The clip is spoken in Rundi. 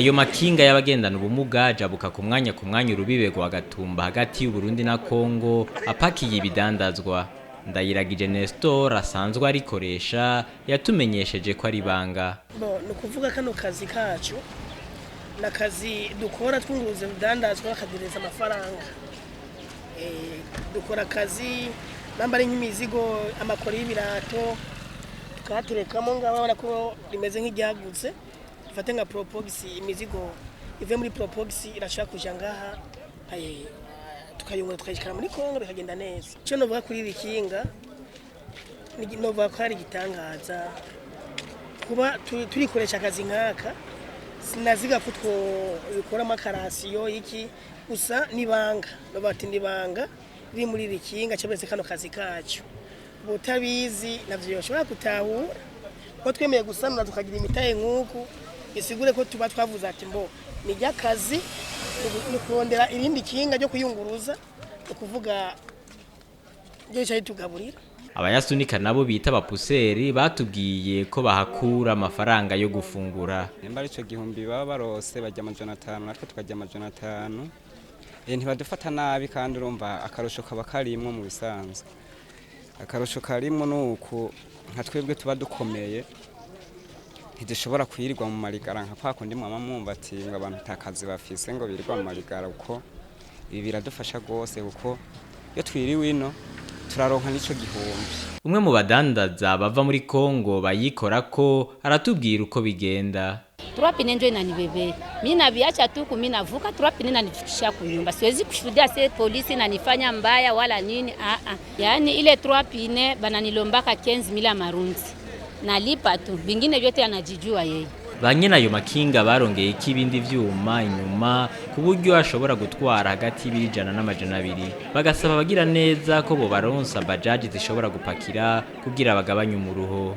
Ayo makinga y'abagendana ubumuga ajabuka ku mwanya ku mwanya urubibe rwa Gatumba hagati y'Uburundi na Kongo apakiye ibidandazwa. Ndayiragije Nestor asanzwe arikoresha yatumenyesheje ko ari ibanga. Bon, ni ukuvuga kano kazi kacu ni akazi dukora twunguruza ibidandazwa bakaduhereza amafaranga. Dukora akazi namba ari nk'imizigo, amakori y'ibirato tukayaterekamo ngaho, urabona ko rimeze nk'iryagutse. Dufate nka Probox, imizigo ivuye muri Probox irashobora kuja ngaha, tukayungura tukayishikana muri Kongo bikagenda neza. Icyo novuga kuri iri kinga, novuga ko ari igitangaza kuba turikoresha akazi nk'aka. Sinaziga ko twobikuramo akarasiyo iki gusa n'ibanga, bati n'ibanga riri muri iri kinga cyabese kano kazi kacu, ubutabizi navyo yoshobora gutahura ko twemeye gusanura tukagira imitahe nk'uku, isigure ko tuba twavuze ati mbo ni ry'akazi, ni kurondera irindi kinga ryo kuyunguruza, ni ukuvuga ryo rica ritugaburira. Abayasunika nabo bita abapuseri batubwiye ko bahakura amafaranga yo gufungura. Nimba ari ico 1000 baba barose, barya 500, natwe tukarya 500. Ntibadufata nabi, kandi urumva akarusho kaba karimwo. Mu bisanzwe akarusho karimwo nuko nka twebwe tuba dukomeye, ntidushobora kwirirwa mu marigara nka kwa kundi mwama mwumva ati ngo abantu ata kazi bafise ngo birirwa mu marigara, kuko ibi biradufasha rwose, kuko iyo twiriwe ino turaronka n'ico 1000. Umwe mu badandaza bava muri Kongo bayikorako aratubwira uko bigenda. Trois pneus njo inanibebea mi, naviacha tu kumi, navuka trois pneus inanifikisha kunyumba. Siwezi kushuhudia se polisi inanifanya mbaya wala nini. Ah, yaani ile trois pneus bananilombaka 15 mille marundi, nalipa tu, vingine vyote anajijua yeye. Ba nyene ayo makinga barongeye ko ibindi vyuma inyuma ku buryo ashobora gutwara hagati y'ibiro 100 n'200, bagasaba abagira neza ko bobaronsa bajaji zishobora gupakira kugira bagabanye umuruho.